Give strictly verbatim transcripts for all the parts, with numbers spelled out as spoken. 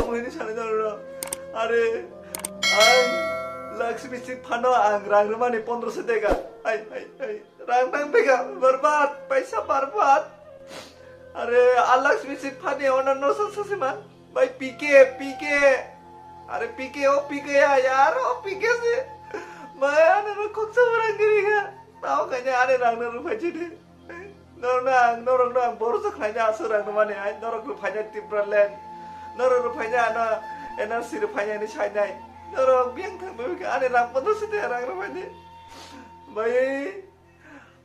Hwnwi sanai doro. Are, ang Lakshmi si phano ang rang rwmani pondroso teka. Ai, ai, ai. Rang tang bega, barbad, paisa barbad. Are, a Lakshmi si phani ona no sa sa si man. Bai P K, P K. Are P K, o P K ya, yar, o P K si. Bai, ano no kok sa barang giri ga. Tao kanya are rang no rupai chidi. Norokno ang, norokno ang borosa khlaina aswk rang rwmani hai, norok rwphaina Tipraland, norok rwphaina ano N R C rwphaina hinwi sainai, norok biyang thang bai kha ani rang pondro site rang rwphaini. Bai,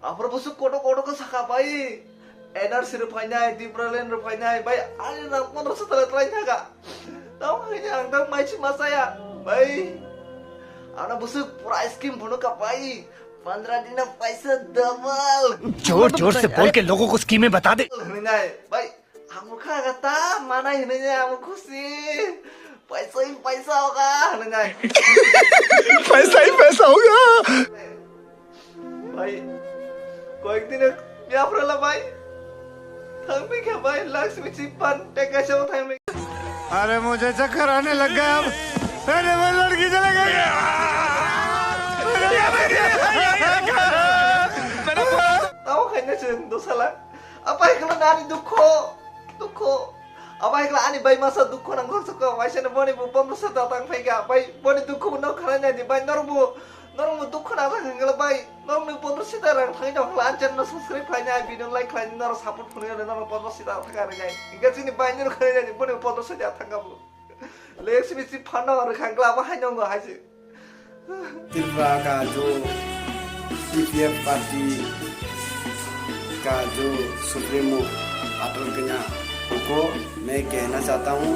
aphuru bwswk kotor kotor khe sakha bai, N R C rwphainai, Tipraland rwphainai, bai ani rang pondro site twlai thangkha. Tamo hai ang tamo maisi ma chaya, bai, ano bwswk pura scheme phunukha bai. Pandra din na paisa double. जोर जोर से बोल के लोगों को स्कीमें बता दे। Hinai, bai, amo kha ga ta, manai hinai amo khusi. Paisa hi paisa hoga, hinai. पैसा ही पैसा होगा। Bai, koyek din ya phrala bai. Thangmi kha bai, Lakshmi chipan, teka chao thangmi. अरे मुझे चक्कर आने लग गया अब। अरे वो लड़की चले गई। Tamo khaina chwng dosala. Apai khla nani dukho, dukho. Apai khla ani bai masa dukho nang khorsa ko. Waisa no boni bo pondro sata tang phai ga. Bai boni dukho no khana nani bai norok bo, norok bo dukho nang khana bai. Norokni pondro sita rang thangwi tong khala, ang channel no subscribe khlainai, video like khlainai, norok support khwnwi rw norok pondro sita thangka rwnai. Hingke chini bai nini khwnwi rw boni pondro sita thangka bo. Lakshmi si phano rwkhang kla bo hai nongo hai se. Tripura का जो CPM party का जो सुप्रीमो अटल कन्या को मैं कहना चाहता हूँ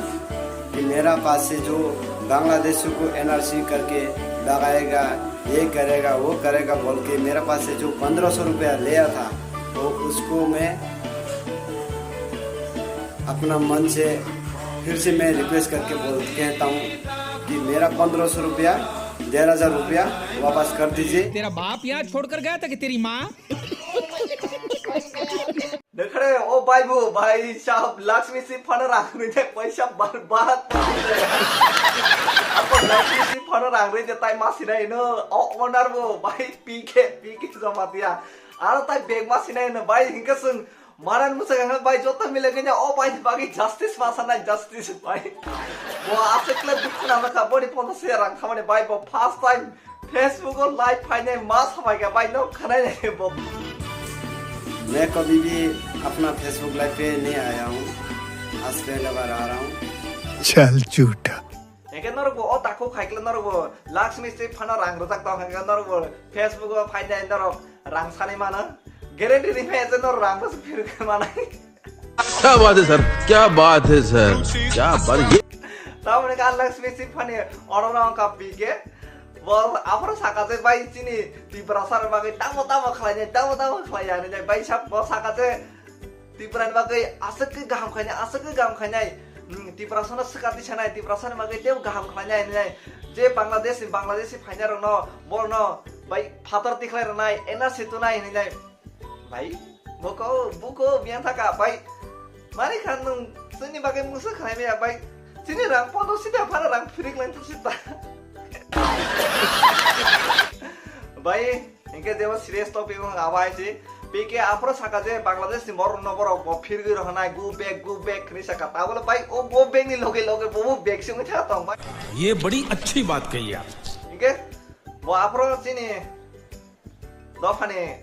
कि मेरा पास से जो बांग्लादेशियों को एनआरसी करके भगाएगा, ये करेगा, वो करेगा बोल के मेरा पास से जो पन्द्रह सौ रुपया लिया था, तो उसको मैं अपना मन से फिर से मैं रिक्वेस्ट करके बोल कहता हूँ कि मेरा पन्द्रह सौ रुपया, डेढ़ हज़ार रुपया वापस कर दीजिए। तेरा बाप यहाँ छोड़कर गया था कि तेरी माँ? Dekhare, o bai bo, bai sab, Lakshmi si phano rang rwi thai paisa bar bar. Apo Lakshmi si phano rang rwi thai ma sinai no, o owner bo, bai P K, P K joma dia. Aro tai bag ma sinai no, bai hingke sung, maran musa ganga bai jota mile ganya, o bai bagi justice ma sanai, justice bai. Bo asek le dukhu na kha, boni pondro se rang khamani bai bo first time Facebook o live phainai ma sabai ga bai no khanai nai bo. मैं कभी भी अपना Facebook live पे नहीं आया हूँ, आज पहला बार आ रहा हूँ। चल झूठा। Hingke norok bo o takhuk hai khe norok bo Lakshmi si phano rang rwjak tong hingke norok bo Facebook o phainai norok rang sanai mano. Guarantee ri phai je norok rang bwswk phirwi manai. क्या बात है सर, क्या बात है सर, क्या बात है। Tamoni ka Lakshmi si phani oro no ka P K. Bo aphuru saka je bai chini Tiprasa rok bagwi tamo tamo khlai nai, tamo tamo khlai ya hinwi bai sab bo saka je Tipra ni bagwi aswk khe kaham khainai, aswk khe kaham khainai. Hmm, Tiprasa no swkati sanai, Tiprasa ni bagwi tebo kaham khlainai hinwi nai. Je Bangladesh ni, Bangladesh ni phainai rok no, bo no bai phatar tikhlai rwnai, N R C tunai hinwi nai. Bai, boko, buko, biyang thaka, bai. Mani khan nwng chini bagwi mungsa khlai maya, bai. Chini rang pondro sita phano rang phirik lang sita. Bai, hingke jebo serious topic wng abo hai se. P K aphuru saka je Bangladesh ni borok no borok bo phirgwi rohonai, "Go back, go back," hinwi saka. Tabole bai o go back ni loge loge bo bo back se wngwi tha tong bai. ये बड़ी अच्छी बात कही आप। Hingke bo aphuru chini dophani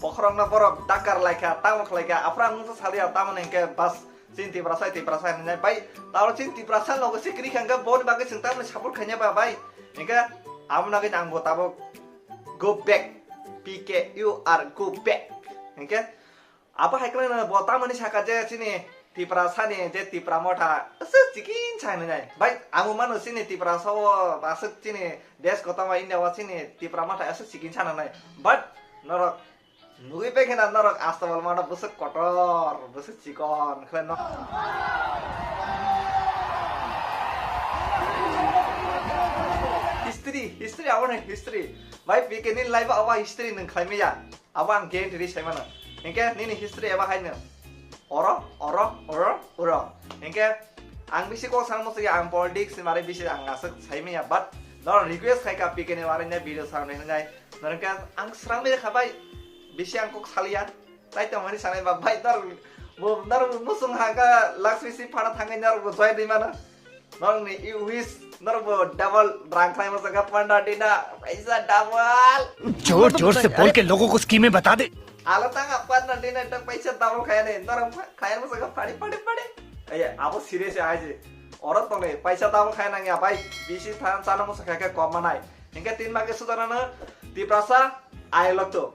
bokhorok no borok dakar laikha, tamo khlaikha, aphuru ang wngsa saliya, tamoni hingke bas chini Tiprasa, Tiprasa hinwi nai bai. Tabole chini Tiprasa loge se kwrwi kha hingke boni bagwi chwng tamoni support khaina ba bai. Hingke amo nogwi ang bo tabok go back, P K U R, go back. Hingke abo hai kwlai no bo tamoni saka je chini Tiprasa ni je Tipra Motha aswk chikin sa hinwi nai. Bai, amo mano chini Tiprasa o aswk chini desh kotor o India o chini Tipra Motha aswk chikin sa nanai. But norok nugui pai khena norok astabal mano bwswk kotor, bwswk chikon khlai no. History, history, abo no history. Bai, P K ni life o abo history nwng khlai maya. Abo ang guarantee ri sai mano. Hingke nini history eba haino. Oro, oro, oro, oro. Hingke Ang bisi kok sangmo sigi, ang politics ni mare bisi ang aswk saimaya, but norok request khai ka P K ni mare ne video sangni hinai. Norok khe ang srangni kha bai, bisi ang kok saliya. Tai tongmani sanai ba bai, norok bo, norok bo musung ha ka Lakshmi si phana thangai norok bo join ri mano. Norok ni i wish, norok bo double rang khlai mo saka panda dina, paisa double. जोर जोर से बोल के लोगों को स्कीमें बता दे। Ala tanga panda dina tak paisa double khaya ne, norok khlai mo saka padi padi padi. Aye, abo serious ya aje. Oro tong ne paisa double khaya nang ya bai, bisi than chana mo saka khe kom manai. Hingke tin ma ke sudana no Tiprasa, I love to.